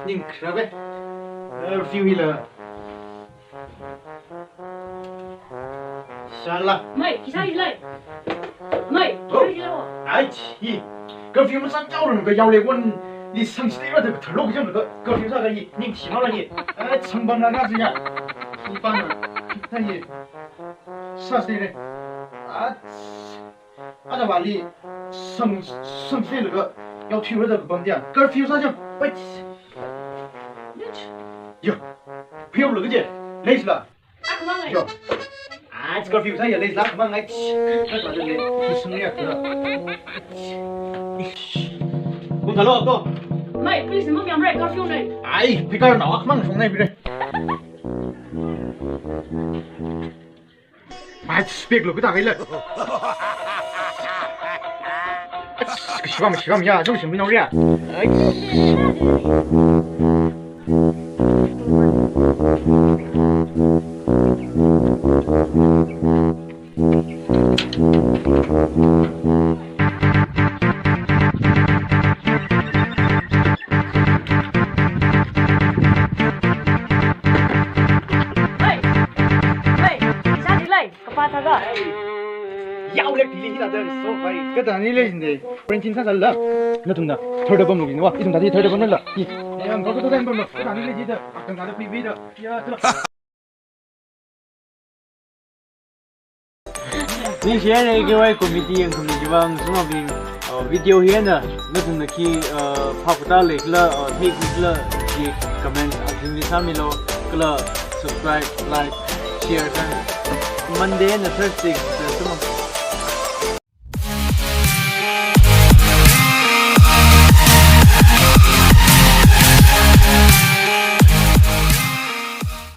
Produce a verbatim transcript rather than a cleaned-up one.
Ning khrap e. Curfew hila. Shala. Mai, khisā hi lei. Mai, oh, khisā hi lei. Ai, hi. Curfew masāchaoranu kha yaole wonli sangsi teira da tharlo kajam ka. Curfew sāka hi. Ning shimala hi. Ai, sangbamla na siya. Hi pana. Hi. Sāsi teira. Ai. Ana vali sang, sangsi teilaga yaothui rada kapam dia. Curfew sā jam. Wait. Yo. Phiu lo kaje. Leisla. Akhamang ai. Yo. Ah, curfew sāya, leisla akhamang ai. Kata le. Sungya kata. Kum thalo to. Mai, police mang yamre, curfew nei. Ai, phikar na akhamang shong nei bire. Ai, spek lo kita kaila. Ai, kashibam, shibam ya, jom shim bino ya. Ai. Hey! Hey! Khisā hi lei, kapā thaga. Yaole pili hila da so pai. Kata ni lei jinde. Quarantine sāsāla. Nathumna third album lo kino wa. Ithum tadi third album la. Hi. Yang kau tu kan album lo. Kata ni lei jida. Akan ada P V da. Ya, tu. Ningshiya ne kawai committee yang committee bang sumabing, uh, video hi na nathumna khi, uh, phapta leikhala, uh, theikhala khi comment akhili sāmilo, kala subscribe, like, share kan. Monday na Thursday suma.